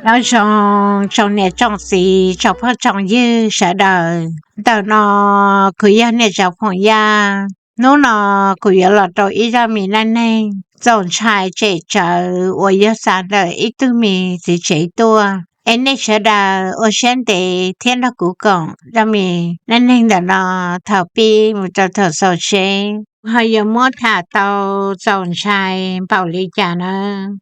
Nyob zoo tsoom niam tsoom txiv tsoom phooj tsoom ywg sawv daws, ntawm no kuv yog Niam Tsav Phoom Yaj. Hnub no kuv yuav los rau ib zaj me neej neeg txaus ntshai tsem tsawv uas yog xa ntawm ib tug me txiv tsev tuaj. Es nej sawv daws ua siab ntev thiab nrog kuv koom zaj me neej neeg ntawm no thaum pib mus rau thaum xaus seb ho yuav muab tham tau txaus ntshai npaum li cas nawb.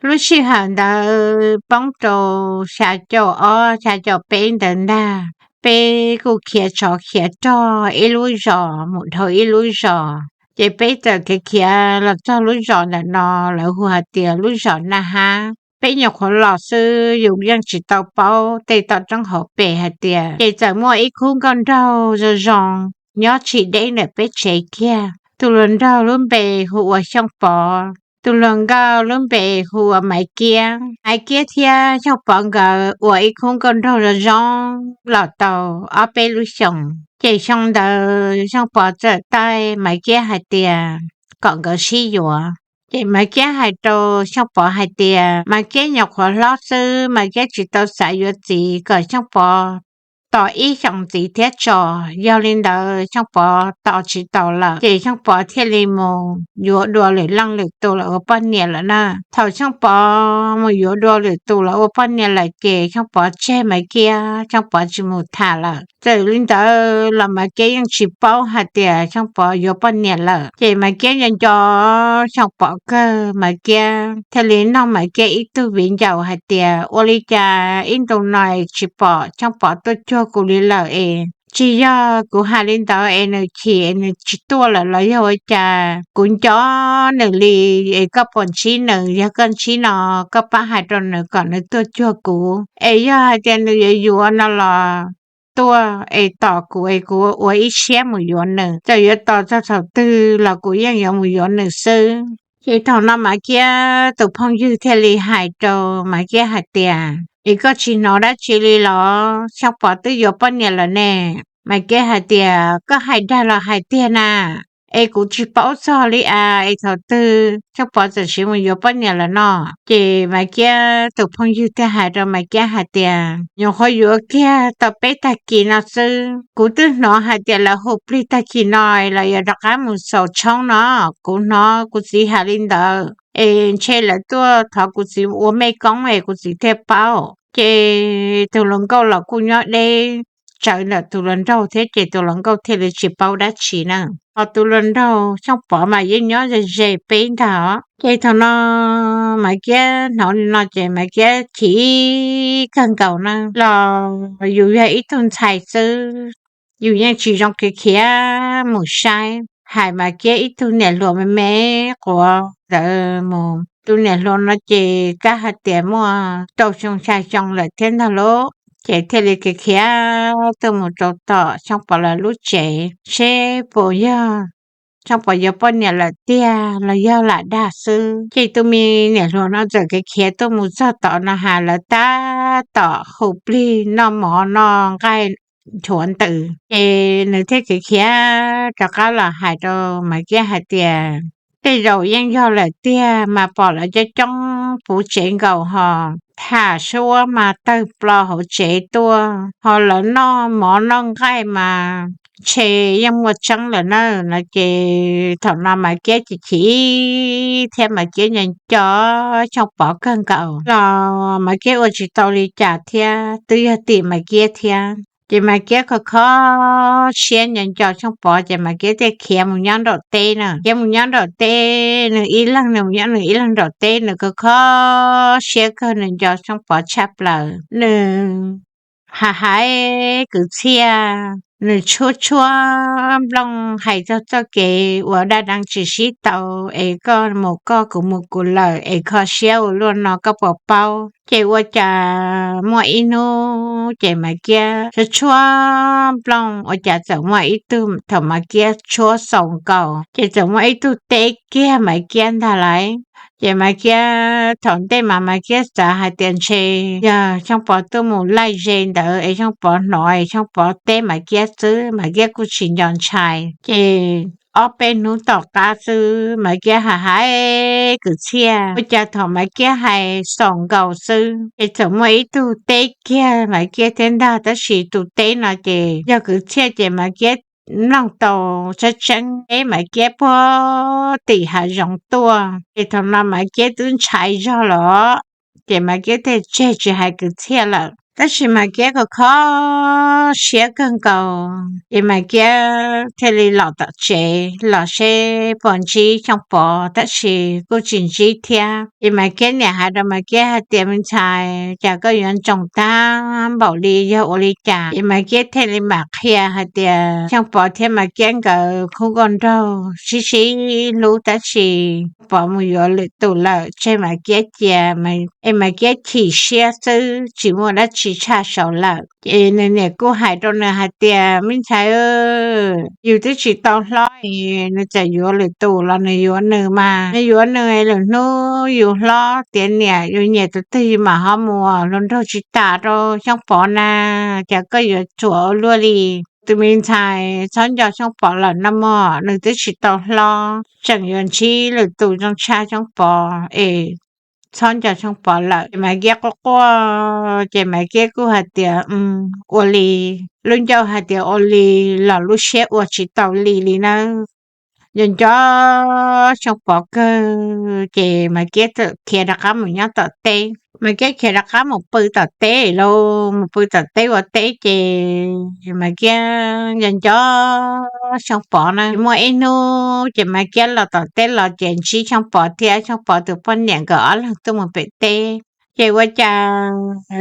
Lub sij hawm ntawd poob rau xya caum ob xya caum peb ntawd ntag. Peb kuj khiav tsov khiav rog ib lub zos mus dhau ib lub zos, ces peb txawm khiav khiav los txog lub zos ntawm no, lawv hu hais tias lub zos Naj Hab. Peb nyuam qhuav los xwb, yus yeej tsis tau paub tej toj roob hauv pes hais tias, ces txawm muaj ib khub nkauj nraug zoo zoo nyob tsis deb ntawm peb tsev kiag. Tus hluas nraug lub npe hu ua Xyooj Pov, tus hluas nkauj lub npe hu ua Maiv Kiab. Maiv Kiab thiab Xyooj Pov nkawd ua ib khub nkauj nraug zoo zoo los tau ob peb lub xyoos, ces xyoo ntawd Xyooj Pov txawm taij Maiv Kiab hais tias kom nkawd sib yuav. Ces Maiv Kiab hais rau Xyooj Pov hais tias Maiv Kiab nyuam qhuav hlob xwb, Maiv Kiab tsis tau xav yuav txiv, kom Xyooj Pov tos ib xyoos ntxiv thiab tso. Yog li ntawd Xyooj Pov tos tsis taus lawm, ces Xyooj Pov thiaj li mus yuav dua lwm leej lwm tus los ua poj niam lawm na. Thaum Xyooj Pov mus yuav dua lwm tus los ua poj niam lawm, ces Xyooj Pov tseg Maiv Kiab, Xyooj Pov tsis mus tham lawm. Txawm li ntawd los Maiv Kiab yeej tsis paub hais tias Xyooj Pov yuav poj niam lawm. Ces Maiv Kiab nco nco Xyooj Pov kawg, Maiv Kiab thiaj li nug Maiv Kiab ib tug viv ncaus hais tias, ua li cas ib ntus no tsis pom Xyooj Pov tuaj cuag kuv li lawm es? Tsis yog kuv hais li ntawd es nws chim es nws tsis tuaj lawm los yog ua cas? Kuv nco nws li es koj puas ntsib nws? Yog koj ntsib no, koj pab hais rau nws kom nws tuaj cuag kuv. Es yog hais tias nws yuav yuav no los tuaj es tos kuv es kuv ua ib siab mus yuav nws. Txawm yuav tos txog thaum twg los kuv yeej yuav mus yuav nws xwb. Ces thaum no Maiv Kiab tus phooj ywg thiaj li hais rau Maiv Kiab hais tias, es koj tsis hnov dab tsi li los? Xyooj Pov twb yuav poj niam lawm ne. Maiv Kiab hais tias, koj hais dag los hais tiag na? Es kuv tsis paub txog li as, es thaum twg Xyooj Pov txawm siv mus yuav poj niam lawm no? Ces Maiv Kiab tus phooj ywg thiaj hais rau Maiv Kiab hais tias, nyuam qhuav yuav kiag tau peb tag kis no xwb, kuv twb hnov hais tias lawv hu plig tag kis no los yuav rov qab mus xaus tshoob no. Kuv hnov kuv txiv hais li ntawd, es ntshe lawv tuaj thov kuv txiv ua mej koob es kuv txiv thiaj paub. Ces tus hluas nkauj los kuj nyob deb tsawv ntawm tus hluas nraug thiab, ces tus hluas nkauj thiaj li tsis paub dab tsi na. Ho tus hluas nraug Xyooj Pov mas yeej nyob ze ze peb ntag. Ces thaum no Maiv Kiab hnov li no ces Maiv Kiab chim kawg nkaus na. Los yus yog ib tug ntxhais xwb, yus yeej tsis zoo khiav khiav mus saib. Hais Maiv Kiab ib tug niam hluas me me quav ntawd mus. Tus niam hluas no ces kab hais tias muaj rau xyoo xya xyoo lawm thiab ntag lauj. Ces thiaj li khiav khiav tuaj mus rau tom Xyooj Pov lawv lub tsev seb puas yog Xyooj Pov yuav poj niam lawm tiag los yog lam dag xwb. Ces tus me niam hluas no txawm khiav khiav tuaj mus txog tom no has lawv tab tom hu plig noj mov noj nqaij nchuav ntws. Ces nws thiaj khiav khiav rov qab los hais rau Maiv Kiab hais tias, tej zaum yeej yog lawm tiag, mas pom lawv coob coob puv tsev nkaus ho tham suab mas tawg plo hauv tsev tuaj, ho lawv noj mov noj nqaij mas ntshe yeej muaj tseeb lawm na. No ces thaum no Maiv Kiab chim chim thiab Maiv Kiab nco nco Xyooj Pov kawg nkaus los Maiv Kiab ua tsis tau li cas thiab, twb yog tim Maiv Kiab thiab. Ces Maiv Kiab kho kho siab nco nco Xyooj Pov ces Maiv Kiab thiaj khiav mus nyob nraum teb na. Khiav mus nyob nraum teb, nws ib leeg nws mus nyob nws ib leeg nraum teb, nws kho kho siab kawg, nws nco Xyooj Pov tshaj plaws. Nws hais hais kwv txhiaj, nws tshuab tshuab nplooj hais txog txoj kev uas daj dee tsis sib tau, es koj mus koj kuv mus kuv lawm es kho siab ua luaj no koj puas paub? Ces ua cas muaj ib hnub ces Maiv Kiab tshuab tshuab nplooj ua cas txawm muaj ib tug, thaum Maiv Kiab tshuab xaus nkaus ces txawm muaj ib tug teb kiag Maiv Kiab ntag lauj. Ces Maiv Kiab thaum ntej mas Maiv Kiab xav hais tias ntshe yog Xyooj Pov tuaj mus laij ze ntawd es Xyooj Pov hnov es Xyooj Pov teb Maiv Kiab xwb, Maiv Kiab kuj tsis nco ntshai. Ces ob peb hnub tom qab xwb Maiv Kiab hais hais kwv txhiaj, ua cas thaum Maiv Kiab hais xaus nkaus xwb ces txawm muaj ib tug teb kiag Maiv Kiab thiab ntag, tab sis tus teb no ces yog kwv txhiaj ces Maiv Kiab mloog tau tseeb tseeb, teb Maiv Kiab puag tim hav zoov tuaj. Ces thaum no Maiv Kiab twb ntshai zog lawm, ces Maiv Kiab thiaj tseg tsis hais kwv txhiaj lawm. Tab sis Maiv Kiab kho kho siab kawg nkaus ces Maiv Kiab thiaj li los tom tsev los seb puas ntsib Xyooj Pov, tab sis kuj tsis ntsib thiab. Ces Maiv Kiab niam hais rau Maiv Kiab hais tias, Me ntxhais, cas koj yuav ntsoog tag npaum li, yog ua li cas? Ces Maiv Kiab thiaj li mam qhia hais tias Xyooj Pov thiab Maiv Kiab nkawd khub nkauj nraug sib sib hlub, tab sis Pov mus yuav lwm tus lawm, tseg Maiv Kiab cia, es Maiv Kiab chim siab xwb, tsis muaj dab tsi tshaj saud lawm. Ces nws niam kuj hais rau nws hais tias, Me ntxhais, yus twb tsis tau hlob, nws txawm yuav lwm tus los nws yuav nws mas, nws yuav nws, lwm hnub yus hlob tiav niam yus nyiam tus twg yus mam ho mus, hluas nraug tsis tas rau Xyooj Pov na, cas koj yuav tsuas ua luaj li. Tus me ntxhais txhob nco Xyooj Pov lawm no mog, nws twb tsis tau hlob, tseem yuav ntsib lwm tus zoo tshaj Xyooj Pov es txhob nco Xyooj Pov lawm. Ces Maiv Kiab quaj quaj, ces Maiv Kiab kuj hais tias, Ua li. Lub ncauj hais tias ua li los lub siab ua tsis tau li li nawb. Nco nco Xyooj Pov kawg, ces Maiv Kiab txawm khiav rov qab mus nyob tom teb. Maiv Kiab khiav rov qab mus pw tom teb lauj, mus pw tom teb ua teb, ces Maiv Kiab nco nco Xyooj Pov na. Muaj ib hnub ces Maiv Kiab los tom teb los ces ntsib Xyooj Pov thiab Xyooj Pov tus poj niam, nkawd ob leeg tuaj mus pem teb. Ces ua cas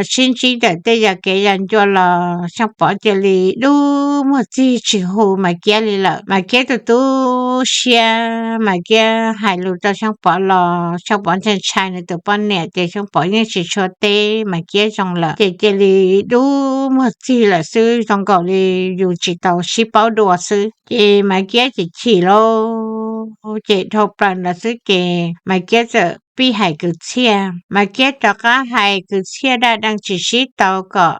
sib ntsib ntawm tej yam kev yam ncua los Xyooj Pov cia li dub muag txig tsis hu Maiv Kiab li lawm. Maiv Kiab tu tu siab, Maiv Kiab hais lus rau Xyooj Pov los Xyooj Pov ntshai ntshai nws tus poj niam, ces Xyooj Pov yeej tsis tshua teb Maiv Kiab zoo lawm, ces cia li dub muag txig lawm xwb, zoo nkaus li yus tsis tau sib paub dua xwb. Ces Maiv Kiab chim chim lauj, ces dhau plaws ntawd xwb ces Maiv Kiab txawm pib hais kwv txhiaj. Maiv Kiab rov qab hais kwv txhiaj daj dee tsis sib tau kom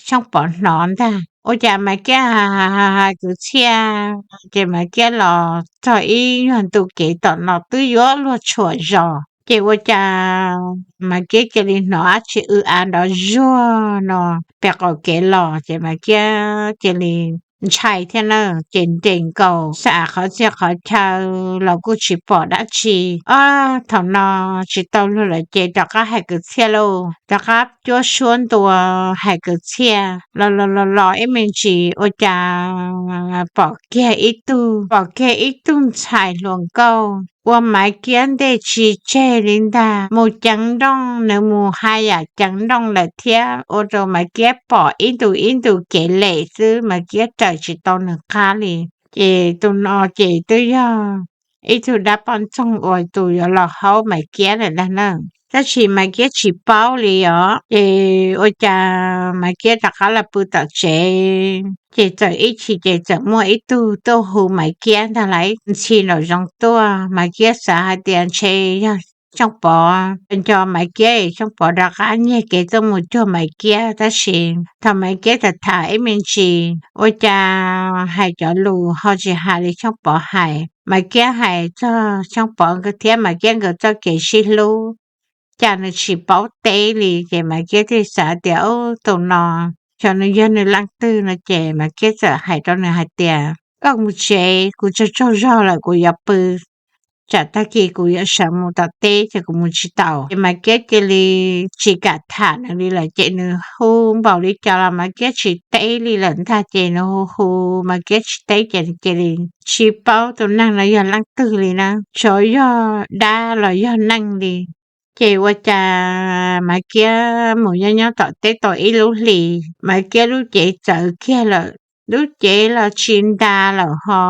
Xyooj Pov hnov ntag. Ua cas Maiv Kiab hais hais hais kwv txhiaj, ces Maiv Kiab los txog ib nyuag ntu kev tom no twb yuav luag tshuam zos, ces ua cas Maiv Kiab cia li hnov dab tsi w av nrov zuag no pem qaum kev los, ces Maiv Kiab cia li ntshai thiab na, ces nres nkaus xav qhov txhia qhov chaw los kuj tsis pom dab tsi. Ob, thaum no tsis tau luag lawm ces rov qab hais kwv txhiaj lauj, rov qab cuab suab ntua hais kwv txhiaj los los los los ib me ntsis ua cas pom kiag ib tug, pom kiag ib tug ntxhais hluas nkauj ua Maiv Kiab ntej tsis tseg li ntag, mus ceev nrooj, nws mus haj yam ceev nrooj lawm thiab, ua rau Maiv Kiab pom ib ntus ib ntus kev lem xwb, Maiv Kiab raws tsis tau nws qab li. Ces tus no ces twb yog ib tug dab poj ntxoog uas tus yuav los haub Maiv Kiab lawm ntag na. Tab sis Maiv Kiab tsis paub li os. Ces ua cas Maiv Kiab rov qab los pw tom tsev, ces txawm ib chim ces txawm muaj ib tug tuaj hu Maiv Kiab ntag lauj, ntxhi nraum zoov tuaj. Maiv Kiab xav hais tias ntshe yog Xyooj Pov, nco Maiv Kiab es Xyooj Pov rov qab nyiag kev tuaj mus cuag Maiv Kiab. Tab sis thaum Maiv Kiab tham tham ib me ntsis, ua cas hais cov lus ho tsis hais li Xyooj Pov hais. Maiv Kiab hais txog Xyooj Pov thiab Maiv Kiab nkawd txoj kev sib hlub, cas nws tsis paub teb li. Ces Maiv Kiab thiaj xav tias, Ub, tus no xyov nws yog nws leej twg no. Ces Maiv Kiab txawm hais rau nws hais tias, Koj mus tsev, kuv tsaug tsaug zog lawm kuv yuav pw, tsam tag kis kuv yuav sawv mus tom teb ces kuv mus tsis taus. Ces Maiv Kiab cia li tsis kam tham nws li lawm, ces nws hu npaum li cas los Maiv Kiab tsis teb li lawm ntag. Ces nws hu hu Maiv Kiab tsis teb, ces nws cia li tsis paub tus neeg no yog leej twg li na, xyov yog dab los yog neeg li. Ces ua cas Maiv Kiab mus nyob nyob tom teb tau ib lub hlis, Maiv Kiab lub cev txawv kiag lawm, lub cev los tsis ntas lawm ho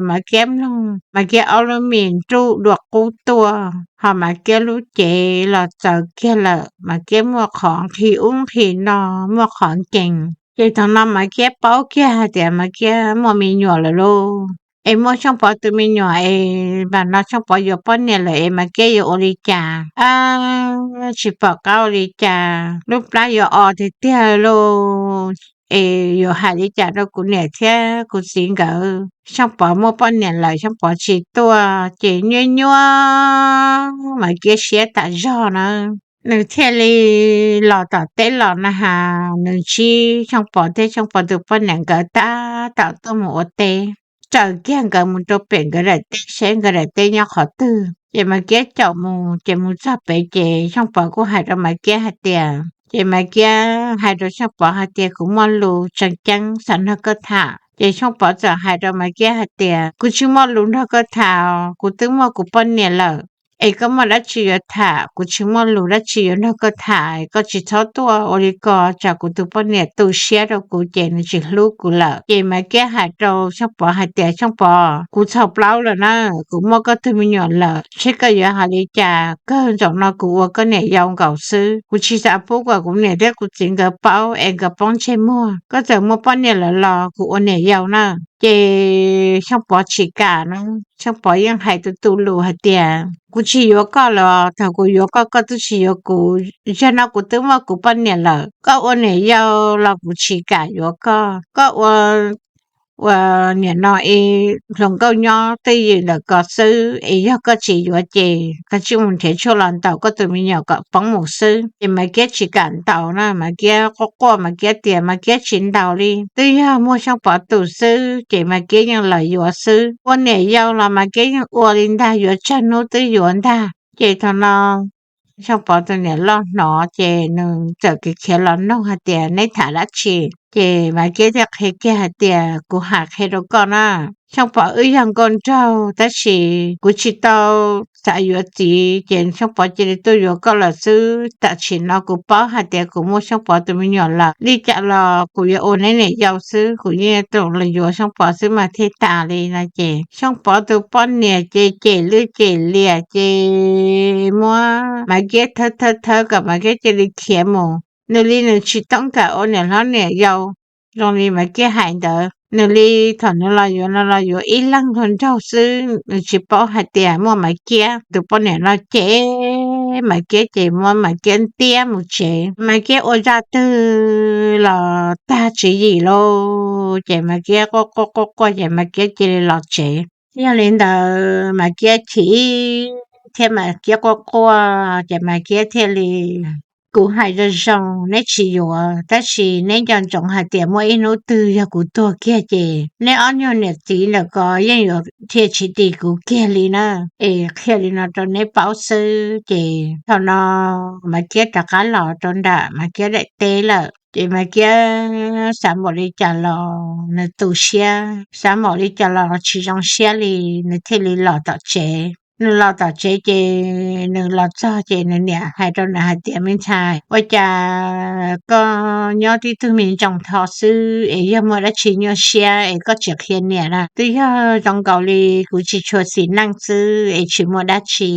Maiv Kiab mloog Maiv Kiab ob lub mis nruj dua qub tuaj, ho Maiv Kiab lub cev los txawv kiag lawm, Maiv Kiab muaj qhov nqhis ub nqhis no, muaj qhov nkees. Ces thaum no Maiv Kiab paub kiag hais tias Maiv Kiab muaj me nyuam lawm lauj, es muaj Xyooj Pov tus me nyuam es, npam no Xyooj Pov yuav poj niam lawm es Maiv Kiab yuav ua li cas? Tsis pom qab ua li cas, lub plab yuav o tiag tiag lauj. es yuav hais li cas rau kuv niam thiab kuv txiv nkawd? Xyooj Pov muaj poj niam lawm, Xyooj Pov tsis tuaj. Ces nyuaj nyuaj Maiv Kiab siab tas zog na, nws thiaj li los tom teb los na has, nws ntsib Xyooj Pov thiab Xyooj Pov tus poj niam nkawd tab tom tuaj mus ua teb. Raws kiag nkawd mus rau pem nkawd daim teb seb nkawd daim teb nyob qhov twg. Ces Maiv Kiab caum mus, ces mus txog pem ces Xyooj Pov kuj hais rau Maiv Kiab hais tias, ces Maiv Kiab hais rau Xyooj Pov hais tias, kuv muaj lus tseem ceeb xav nrog koj tham. Ces Xyooj Pov txawm hais rau Maiv Kiab hais tias, kuv tsis muaj lus nrog koj tham, kuv twb muaj kuv poj niam lawm, es koj muaj dab tsi yuav tham? Kuv tsis muaj lus dab tsi yuav nrog koj tham, koj tsis txhob tuaj ua li ko, tsam kuv tus poj niam tu siab rau kuv ces nws tsis hlub kuv lawm. Ces Maiv Kiab hais rau Xyooj Pov hais tias, Xyooj Pov, kuv txhaum plaub lawm na, kuv muaj koj tug me nyuam lawm, seb koj yuav hais li cas? Kawg ntxoov no kuv ua koj niam yau nkaus xwb, kuv tsis xav pub kom kuv niam thiab kuv txiv nkawd paub es nkawd poob ntsej muag. Koj txawm muaj poj niam lawm los kuv ua niam yau na. Ces Xyooj Pov tsis kam na, Xyooj Pov yeej hais tu tu lus hais tias, kuv tsis yuav koj los thaum kuv yuav koj koj twb tsis yuav kuv, zaum no kuv twb muaj kuv poj niam lawm, koj ua niam yau los kuv tsis kam yuav koj. Koj ua, ua niam no es hluas nkauj nyob twj ywm ntawm ko xwb, es yog koj tsis yuav ces koj tsij mus nrhiav tshuaj los ntaus koj tus me nyuam kom poob mus xwb. Ces Maiv Kiab tsis kam ntaus na, Maiv Kiab quaj quaj, Maiv Kiab tias Maiv Kiab tsis ntaus li, twb yog muaj Xyooj Pov tus xwb ces Maiv Kiab yeej los yuav xwb. Ua niam yau los Maiv Kiab yeej ua li ntag, yuav tsawg hnub twb yuav ntag. Ces thaum no Xyooj Pov tus niam loj hnov ces nws txawm khiav khiav los nug hais tias, neb tham dab tsi? Ces Maiv Kiab thiaj qhia kiag hais tias, kuv hais qhia rau koj na, Xyooj Pov wb yog nkauj nraug tab sis kuv tsis tau xav yuav txiv ces Xyooj Pov cia li tuaj yuav koj lawm xwb. Tam sim no kuv paub hais tias kuv muaj Xyooj Pov tus me nyuam lawm, li cas los kuv yuav ua neb niam yau xwb, kuv yeej yuav los yuav Xyooj Pov xwb mas thiaj tas li no. Ces Xyooj Pov tus poj niam ces cem lwj cem liam ces muab Maiv Kiab thawb thawb thawb kom Maiv Kiab cia li khiav mus. Nws li nws tsis toob kam ua niam hlob niam yau zoo li Maiv Kiab hais ntawd, nws li thaum nws los yuav no los yuav ib leeg hluas nraug xwb, nws tsis paub hais tias muaj Maiv Kiab. Tus poj niam no cem Maiv Kiab ces muab Maiv Kiab ntiab mus tsev. Maiv Kiab ua zaj twg los tag tswv yim lauj, ces Maiv Kiab quaj quaj quaj quaj ces Maiv Kiab cia li los tsev. Yog li ntawd Maiv Kiab chim thiab Maiv Kiab quaj quaj ces Maiv Kiab thiaj li, kuv hais zoo zoo neb tsis yuav, tab sis neb nco ntsoov hais tias muaj ib hnub twg yog kuv tuag kiag ces neb ob nyuag niam txiv ntawm ko yeej yuav dhia tsis dim kuv kiag li na. Es qhia li no rau neb paub xwb. Ces thaum no Maiv Kiab rov qab los rau nram Maiv Kiab daim teb lawm ces Maiv Kiab xav npaum li cas los nws tu siab, xav npaum li cas los tsis zoo siab li, nws thiaj li los tom tsev. Nws los tom tsev ces nws los txog ces nws niam hais rau nws hais tias, me ntxhais, ua cas koj nyob tib tug me ntsoos tho xwb es yog muaj dab tsi nyuaj siab es koj tsis qhia niam na? Twb yog zoo nkaus li kuv tsis tshua xis neej xwb es tsis muaj dab tsi.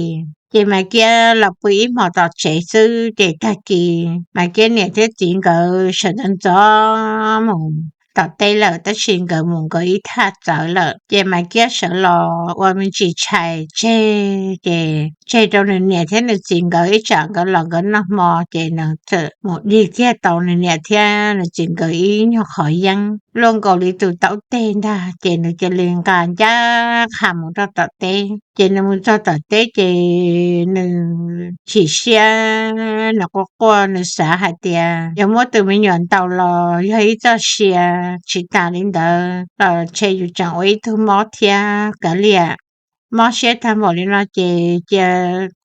Ces Maiv Kiab los pw ib hmos tom tsev xwb ces tag kis Maiv Kiab niam thiab txiv nkawd sawv ntxov ntxov mus tom teb lawm, tab sis nkawd mus nkawd ib thaj txawv lawm. Ces Maiv Kiab sawv los ua me ntsis tshais tseg, ces tseg rau nws niam thiab nws txiv nkawd ib tsam nkawd los nkawd noj hmo, ces nws txawm mus dig kiag tau nws niam thiab nws txiv nkawd ib nyuag qhov yeeb luaj nkaus li tus taub teg ntag, ces nws cia li nqa ncaj qha mus rau tom teb. Ces nws mus txog tom teb ces nws chim siab, nws quaj quaj, nws xav hais tias yog muab tus me nyuam ntaus los yog ib txoj sia, tsis tas li ntawd los ntshe yus tseem ua ib tug mob thiab. Kav liam, mob siab tag npaum li no ces cia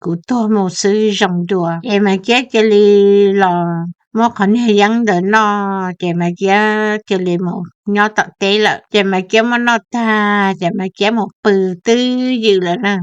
kuv tuag mus xwb zoo dua. Ces Maiv Kiab cia li los muab qhov niag yeeb ntawd noj, ces Maiv Kiab cia li mus nyob tom teb lawm. Ces Maiv Kiab muab noj tag ces Maiv Kiab mus pw twj ywm lawm na.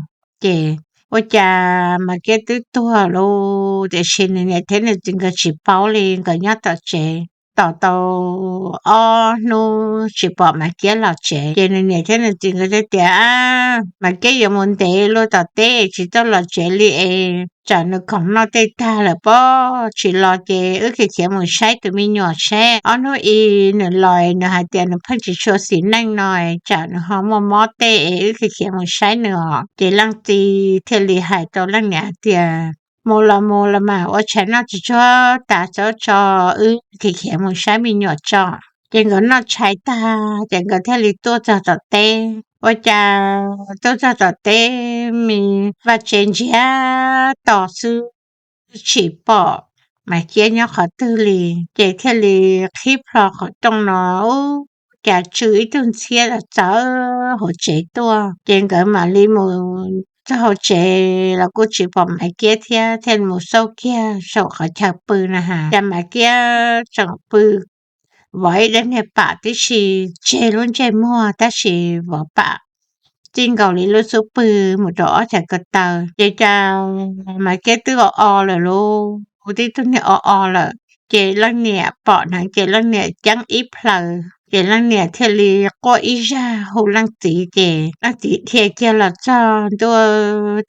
Ces ua cas Maiv Kiab twb tuag lauj, tiam sis nws niam thiab nws txiv nkawd tsis paub li, nkawd nyob tom tsev. Tos tau ob hnub tsis pom Maiv Kiab los tsev, ces nws niam thiab nws txiv nkawd thiaj tias, Maiv Kiab yuav mus ntev luaj tom teb tsis tau los tsev li es tsam nws khoom noj tej tag lawm pob, tsis los ces wb khiav khiav mus saib tus me nyuam seb ob hnub ib nws los nws hais tias nws pheej tsis tshua xis neej no, tsam nws ho muaj mob tej es wb khiav khiav mus saib nws os. Ces leej txiv thiaj li hais rau leej niam hais tias, mus los mus los mas, ua tshais noj tsis tsuag tas txhob tso, wb khiav khiav mus saib me nyuam tso. Ces nkawd noj tshais tag ces nkawd thiaj li tuaj txog tom teb. Ua cas tuaj txog tom teb, me vaj tsev ntsiag to xwb, tsis pom Maiv Kiab nyob qhov twg li. Ces thiaj li qhib plho qhov rooj no, ua cas tsw ib tug ntxhiab los txawv hauv tsev tuaj. Ces nkawd mam li mus txog hauv tsev los kuj tsis pom Maiv Kiab thiab, thiaj li mus xauj kiag saum qhov chaw pw na has, cas Maiv Kiab tseem pw vov ib daim niag pam tib si, tseg lub ntsej muag tab sis vov pam txij nkaus li lub xub pwg mus rau ob chav ko taw. Ces cas Maiv Kiab twb o o lawm lauj, twb tug niag o o lawm. Ces leej niam pom hneev ces leej niam ceeb ib plhaws, ces leej niam thiaj li quaj ib zaj hu leej txiv, ces leej txiv dhia kiag los txog ntua,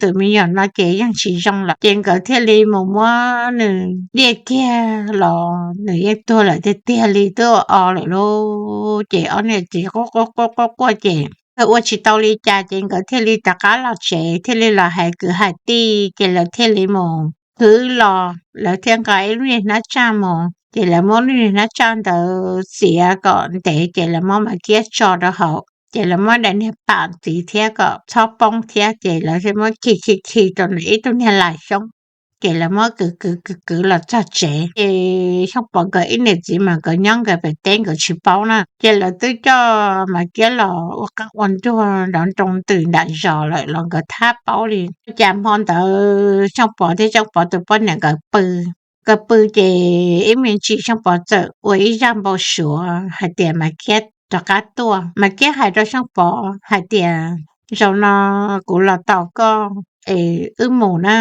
tus me nyuam no ces yeej tsis zoo lawm. Ces nkawd thiaj li mus muab nws liaj kiag los nws yeej tuag lawm tiag tiag li, twb o o lawm lauj. Ces ob niam txiv quaj quaj quaj quaj ces ua tsis tau li cas ces nkawd thiaj li rov qab los tsev, thiaj li los hais kwv hais tij, ces lawv thiaj li mus khwv los, lawv thiaj nqa ib lub niag hnab tsaj mus, ces lawv muab lub niag hnab tsaj ntawd txiav kom ntev, ces lawv muab Maiv Kiab tso rau hauv, ces lawv muab daim niag pam ntxiv thiab kom txhob poob thiab, ces lawv thiaj muab khi khi khi rau ntawm ib tug niag lais xyoob, ces lawv muab kwv kwv kwv kwv los txog tsev. Ces Xyooj Pov nkawd ib niam txiv mas nkawd nyob nkawd pem teb nkawd tsis paub na, ces lawv twb coj Maiv Kiab los ua qeej ua nruag nrov nroo ntws nram zos lawm los nkawd thab paub li. Cas hmo ntawd Xyooj Pov thiab Xyooj Pov tus poj niam nkawd pw, nkawd pw ces ib me ntsis Xyooj Pov txawm ua ib zaj npau suav hais tias Maiv Kiab rov qab tuaj. Maiv Kiab hais rau Xyooj Pov hais tias, zaum no kuv los tos koj es wb mus na,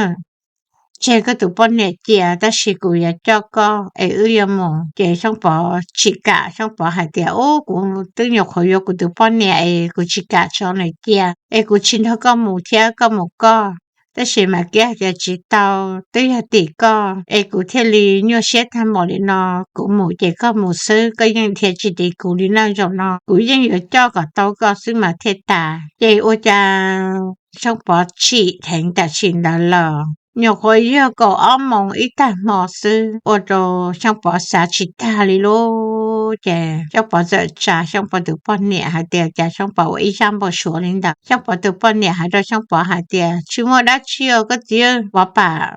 tseg koj tus poj niam cia tab sis kuv yuav coj koj es wb yuav mus. Ces Xyooj Pov tsis kam, Xyooj Pov hais tias, ub, kuv twb nyuam qhuav yuav kuv tus poj niam es kuv tsis kam tso nws cia, es kuv tsis nrog koj mus thiab, koj mus koj. Tab sis Maiv Kiab hais tias tsis tau, twb yog tim koj es kuv thiaj li nyuaj siab tag npaum li no. Kuv mus ces koj mus xwb, koj yeej dhia tsis dim kuv li na. Zaum no kuv yeej yuav coj kom tau koj xwb mas thiaj tas. Ces ua cas Xyooj Pov tsim dheev tam sim ntawd los nyuam qhuav yog kaum ob moos ib tag hmo xwb, ua rau Xyooj Pov xav tsis tag li lauj. Ces Xyooj Pov txawm tsa Xyooj Pov tus poj niam hais tias, cas Xyooj Pov ua ib zaj npau suav li ntawd. Xyooj Pov tus poj niam hais rau Xyooj Pov hais tias, tsis muaj dab tsi os koj txiv, vov pam,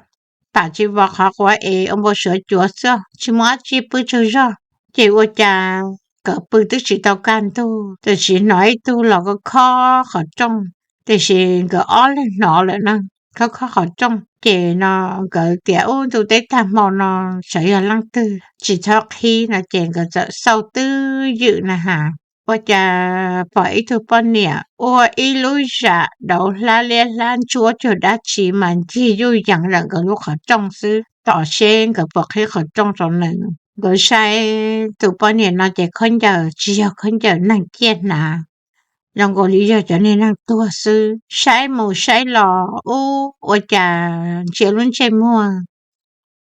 pam tsis vov qhov quav es ua npau suav cuav xwb, tsis muaj dab tsi, pw tsaug zog. Ces ua cas nkawd pw twb tsis tau kaj ntug, txawm hnov ib tug los khob khob qhov rooj, tiam sis nkawd ob leeg hnov lawm na, khob khob qhov rooj. Ces no nkawd tias, ub, ntuj teb tag hmo no, xyov yog leej twg, tsis txhob qhib no. Ces nkawd txawm xauj twb ywm na has, ua cas pom ib tug poj niam ua ib lub zam dauv hlab liab hlab ntsuab cuag dab tsi mas ncig yuj yees ntawm nkawd lub qhov rooj xwb, tos seb nkawd puas qhib qhov rooj rau nws. Nkawd saib tus poj niam no ces khaub ncaws tsis yog khaub ncaws neeg ciaj hnav, zoo nkaus li yog cov niag neeg tuag xwb. Saib mus saib los, ub, ua cas ntsia lub ntsej muag,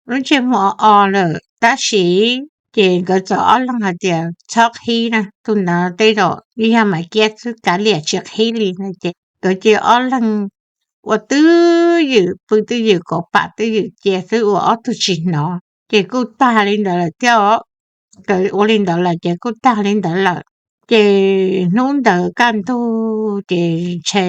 lub ntsej muag o o lawm. Tab sis ces nkawd txawm ob leeg hais tias, txhob qhib na, tus ntawd tej zaum yog Maiv Kiab xwb, kav liam tsis qhib li no. Ces nkawd cia ob leeg ua twj ywm, pw twj ywm, kaus pam twj ywm cia xwb, ua ob tug tsis hnov. Ces kuj tag li ntawd lawm thiab os. Nkawd ua li ntawd lawm ces kuj tag li ntawd lawm. Ces hnub ntawd kaj ntug ces ntshe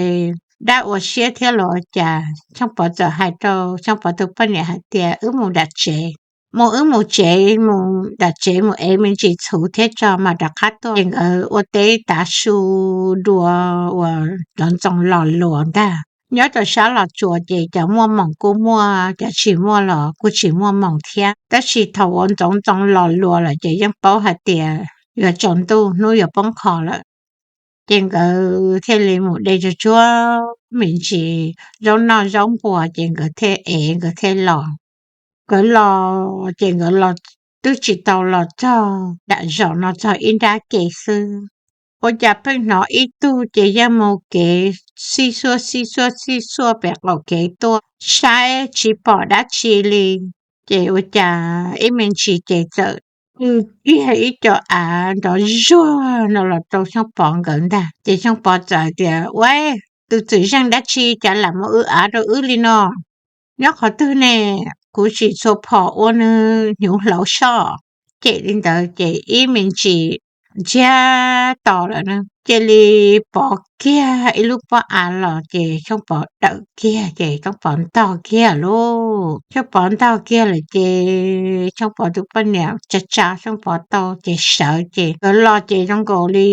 dab ua siab thiab los cas, Xyooj Pov txawm hais rau Xyooj Pov tus poj niam hais tias, wb mus nram tsev, mus, wb mus tsev, mus nram tsev mus ev me ntsis txhuv thiab tso mas rov qab tuaj. Ces nkawd ua teb tav su dua uas cov ntxoov los luas ntag. Nyob rau sab Los Tsuas ces cov muaj moos kuj muaj, cov tsis muaj los kuj tsis muaj moos thiab. Tab sis thaum uas ntxoov ntxoo los luas lawm ces yeej paub hais tias yuav tsaus ntuj, hnub yuav poob qho lawm. Ces nkawd thiaj li mus de tsuag tsuag me ntsis zaub noj zaub npua, ces nkawd thiaj ev, nkawd thiaj los. Nkawd los ces nkawd los twb tsis tau los txog nram zos no txog ib nrab ke xwb, ua cas pheej hnov ib tug ces yeej mus kev xij xuaj xij xuaj xij xuaj pem qaum kev tuaj, saib tsis pom dab tsi li. Ces ua cas ib me ntsis ces txawm pw kiag ib co av nrov zuag no los rau Xyooj Pov nkawd ntag. Ces Xyooj Pov txawm hais tias, ua, tus txwm zeej dab tsi cas lam mus w av rau wb li no? Nyob qhov twg ne? Kuv sim txhua phom ua nws hnyuv hlauv soj. Ces li ntawd ces ib me ntsis ntsiag to lawm na. Cia li pov kiag ib lub pob av los ces Xyooj Pov dawm kiag ces Xyooj Pov ntog kiag lauj. Xyooj Pov ntog kiag lawm ces Xyooj Pov tus poj niam tsa tsa Xyooj Pov tau ces sawv ces nkawd los ces zoo nkaus li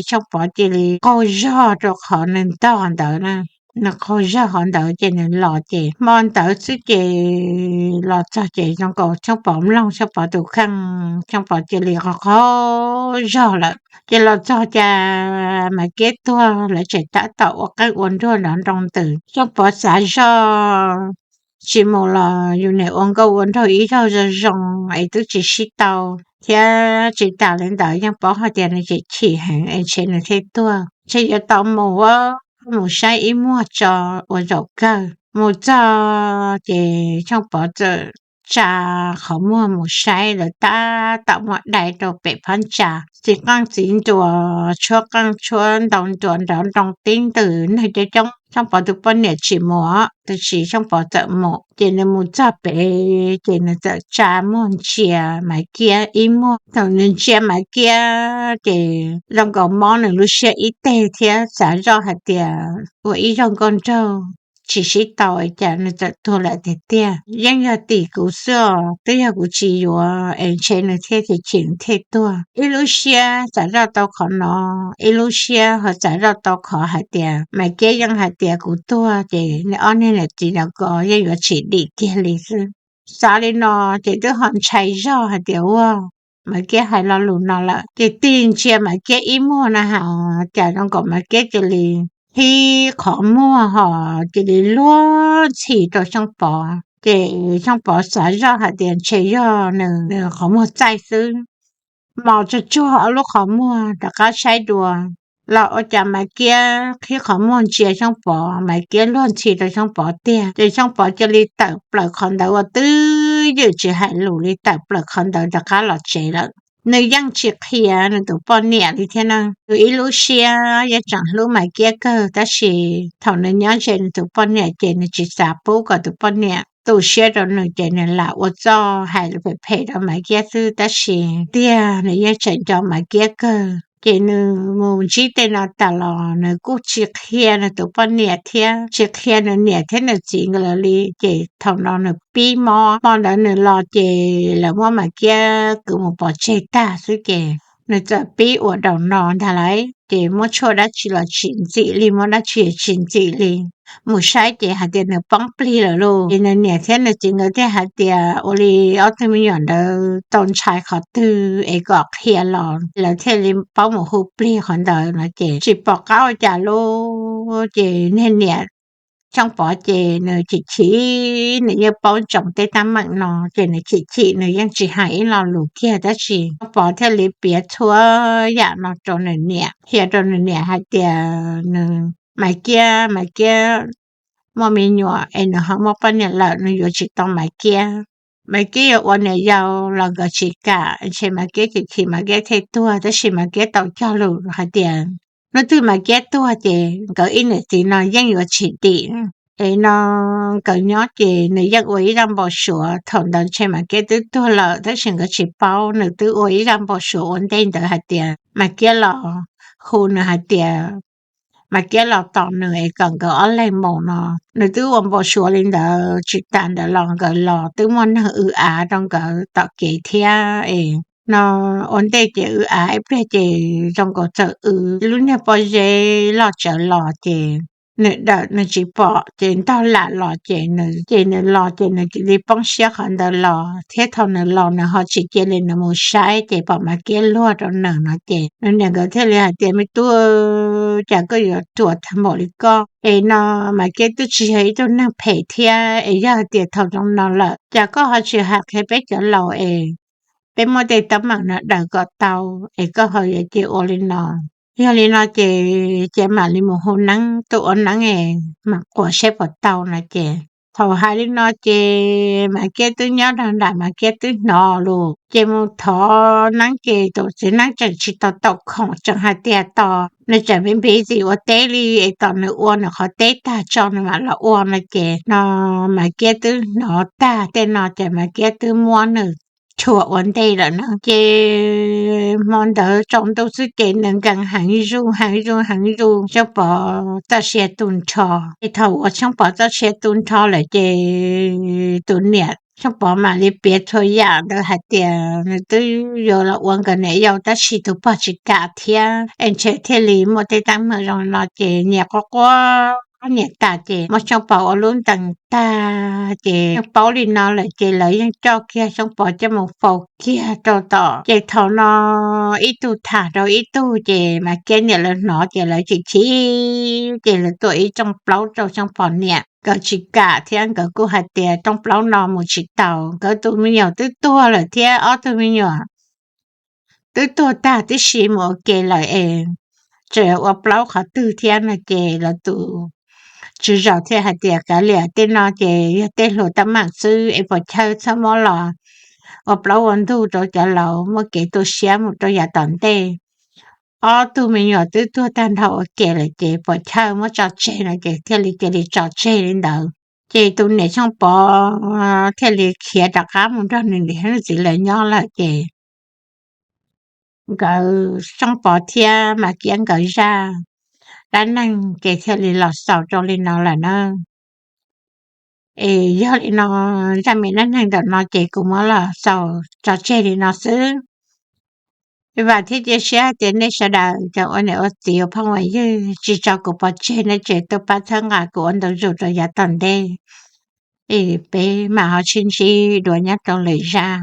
Xyooj Pov cia li qaug zog rau qhov nws ntog ntawd na. Nws qaug zog qhov ntawd ces nws los ces hmo ntawd xwb ces los txog ces zoo nkaus Xyooj Pov mloog Xyooj Pov tus kheej, Xyooj Pov cia li qaug qaug zog lawm. Ces los txog cas Maiv Kiab tuag lawv tseem tab tom ua qeej ua nruas nrov nroo ntws. Xyooj Pov xav zoj tsis mus los yus niam ua nkauj ua nraug ib zaug zoo zoo es twb tsis sib tau thiab tsis tas li ntawd yeej paub hais tias nws chim chim heev es ntshe nws thiaj tuag, ntshe yuav tau mus ua mus saib ib muag tso ua zaum kawg. Mus txog ces Xyooj Pov txawm tsa qhov muag mus saib lawv tab tom muab dai rau pem phab ntsa, txiv qeej txiv nruas tshuab qeej tshuab ntoo nruas nrov nroo tib ntws neeg coob coob. Xyooj Pov tus poj niam tsis mus, tab sis Xyooj Pov txawm mus. Ces nws mus txog pem ces nws txawm tsa muag ntsia Maiv Kiab ib muag. Thaum nws ntsia Maiv Kiab ces zoo nkaus mob nws lub siab ib teg thiab xav zoj hais tias ua ib zaug nkauj nraug tsis sib tau es cas nws txawm tuag lawm tiag tiag. Yeej yog tim kuv xwb os, twb yog kuv tsis yuav es ntshe nws thiaj chim chim thiaj tuag. Ib lub siab xav zoj tau qhov no, ib lub siab ho xav zoj tau qhov hais tias Maiv Kiab yeej hais tias kuv tuag ces nws ob niag niam txiv no ko yeej yuav tsis dim kiag li xwb. Xav li no ces twb ho ntshai zog hais tias ua Maiv Kiab hais lo lus no lawm ces tig ntsia Maiv Kiab ib muag na has cas zoo nkaus Maiv Kiab cia li qhib qhov muag ho cia li luag ntxhi rau Xyooj Pov. Ces Xyooj Pov xav zoj hais tias ntshe yog nws qhov muag txaij xwb. Mos tsuag tsuag ob lub qhov muag rov qab saib dua los ua cas Maiv Kiab qhib qhov muag ntsia Xyooj Pov, Maiv Kiab luag ntxhi rau Xyooj Pov tiag. Ces Xyooj Pov cia li tawm plaws qhov ntawd ua twb ywm tsis hais lus li, tawm plaws qhov ntawd rov qab los tsev lawm. Nws yeej tsis qhia nws tus poj niam li thiab na. Nws ib lub siab yeej tseem hlub Maiv Kiab kawg tab sis thaum nws nyob ze nws tus poj niam ces nws tsis xav pub kom tus poj niam tu siab rau nws ces nws lam ua txuj hais phem phem rau Maiv Kiab xwb tab sis tiag nws yeej tseem nco Maiv Kiab kawg. Ces nws mus ntsib tej no tas los nws kuj tsis qhia nws tus poj niam thiab tsis qhia nws niam thiab nws txiv nkawd lawv li. Ces thaum no nws pib mob, hmo ntawd nws los ces lawv muab Maiv Kiab kwv mus pov tseg tag xwb ces nws txawm pib ua daus no ntag lauj. Ces muab tshuaj dab tsi los tsis ntxim li, muab dab tsi tsis ntxim li. Mus saib ces hais tias nws poob plig lawm lauj. Ces nws niam thiab nws txiv nkawd thiaj hais tias ua li ob tug me nyuam ntawd tau ntshai qhov twg es kom qhia los lawv thiaj li paub mus hu plig qhov ntawd no ces tsis pom qab ua cas lauj. Ces niag niam Xyooj Pov ces nws chim chim, nws yeej paub ntsoov tej teeb meem no ces nws chim chim nws yeej tsis hais ib lo lus kiag tab sis Xyooj Pov thiaj li piav txhua yam no rau nws niam, qhia rau nws niam hais tias nws Maiv Kiab, Maiv Kiab muaj me nyuam es nws ho muaj poj niam lawm nws yuav tsis tau Maiv Kiab. Maiv Kiab yuav ua niam yau los nkawd tsis kam, ntshe Maiv Kiab chim chim Maiv Kiab thiaj tuag tab sis Maiv Kiab tau cog lus hais tias hnub twg Maiv Kiab tuag ces nkawd ib niam txiv no yeej yuav tsis dim. Es no nkawd nyob ces nws yeej ua ib zaj npau suav, thaum ntawd ntshe Maiv Kiab twb tuag lawm tab sis nkawd tsis paub, nws twb ua ib zaj npau suav ua ntej ntawd hais tias Maiv Kiab los hu nws hais tias Maiv Kiab los tos nws es kom nkawd ob leeg mus no. Nws twb ua npau suav li ntawd, tsis tas ntawd los nkawd los twb muaj neeg w av rau nkawd tom kev thiab es no ua ntej ces w av ib pliag ces zoo nkaus txawm w lub niag pob zeb loj tsawv los ces nws dawm nws tsis pom ces ntog lam los ces nws, ces nws los ces nws cia li poob siab qhov ntawd los thiab thaum nws los nws ho tsis cia li nws mus saib ces pom Maiv Kiab luag rau nws no ces nws niam nkawd thiaj li hais tias me tub, cas koj yuav ruam tag npaum li koj es no Maiv Kiab twb tsis yog ib tug neeg phem thiab es yog hais tias thaum zoo no lawm cas koj ho tsis hais qhia peb cov laus es peb muab tej teeb meem no daws kom tau es koj ho yuav cia ua li no. Yog li no ces ces mam li mus hu neeb tuaj ua neeb es mam quas saib puas tau no ces thaum hais li no ces Maiv Kiab twb nyob rau nram, Maiv Kiab twb hnov lus ces mus thov neeb ces tus txiv neeb tseem tsis tau tau khoom, tseem hais tias tos nws tseem me npis ntxim ua teb li es tos nws ua nws qhov teb tag tso nws mam los ua no ces no Maiv Kiab twb hnov tag tej no ces Maiv Kiab twb muab nws rhuav ua ntej lawm no. Ces hmo ntawd tsaus ntuj xwb ces nws nkees heev zuj heev zuj heev zuj, Xyoob Pov txoj sia tu nrho. Ces thaum uas Xyoob Pov txoj sia tu nrho lawm ces tus niam Xyoob Pov mam li piav txhua yam ntawd hais tias nws twb yuav los ua nkawd niam yau tab sis tus pog tsis kam thiab es ntshe thiaj li muaj tej teeb meem zoo no ces nyias quaj quaj nyias tas ces muab Xyoob Pov ua lub ntees tag ces yeej paub li no lawm ces lawv yeej coj kiag Xyoob Pov coj mus faus kiag rau tom. Ces thaum no ib tug tham rau ib tug ces Mas Kiab niam lawv hnov ces lawv chim chim ces lawv tua ib rooj plaub rau Xyoob Pov niam. Nkawd tsis kam thiab nkawd kuj hais tias rooj plaub no mus tsis tau, nkawd tus me nyuam twb tuag lawm thiab ob tug me nyuam twb tuag tag tib si mus ua ke lawm es tseem ua plaub qhov twg thiab no ces lawv tus tswv zos thiaj hais tias kav liam, tej no ces yog tej hluas teeb meem xwb es pov chawj txhob muab los ua plaub ua ntug rau cov laus muaj kev tu siab mus rau yav tom ntej. Ob tug me nyuam twb tuag tag nrho ua ke lawm ces pov chawj muab tso tseg no ces thiaj li cia li tso tseg li ntawd. Ces tus niam Xyoob Pov thiaj li khiav rov qab mus nrog nws niam nws txiv lawv nyob lawm ces nkawd Xyoob Pov thiab Mas Kiab nkawd zaj dab neeg ces thiaj li los xaus rau li no lawm na. Es yog li no, zaj me dab neeg ntawm no ces kuv muab los xaus tso tseg li no xwb. Vam thiab cia siab tias nej sawv daws cov ua niam ua txiv ua phooj ua ywg tsis tso kuv pov tseg, nej tseem tuaj pab txhawb nqa kuv ua ntu zus rau yav tom ntej. Es peb mam ho sib ntsib dua nyob rau lwm zaj.